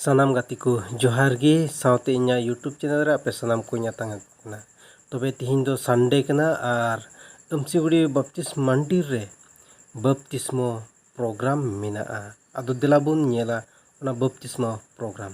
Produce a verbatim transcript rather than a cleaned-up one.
ᱥᱟᱱᱟᱢ ᱜᱟᱛᱮ ᱠᱚ ᱡᱚᱦᱟᱨ ᱜᱮ, ᱥᱟᱶᱛᱮ ᱤᱧᱟᱹᱜ YouTube ᱪᱮᱱᱮᱞ ᱨᱮ ᱟᱯᱮ ᱥᱟᱱᱟᱢ ᱠᱚᱧ ᱟᱛᱟᱝ ᱟᱠᱚ ᱠᱟᱱᱟ᱾ ᱛᱚᱵᱮ ᱛᱤᱦᱤᱧ ᱫᱚ ᱥᱟᱱᱰᱮ ᱠᱟᱱᱟ ᱟᱨ ᱟᱹᱢᱥᱤᱜᱩᱲᱤ ᱵᱟᱯᱛᱤᱥ ᱢᱟᱱᱰᱤᱨ ᱨᱮ ᱵᱟᱯᱛᱤᱥᱢᱚ ᱯᱨᱳᱜᱨᱟᱢ ᱢᱮᱱᱟᱜᱼᱟ᱾ ᱟᱫᱚ ᱫᱮᱞᱟ ᱵᱚᱱ ᱧᱮᱞᱟ ᱚᱱᱟ ᱵᱟᱯᱛᱤᱥᱢᱚ ᱯᱨᱳᱜᱨᱟᱢ᱾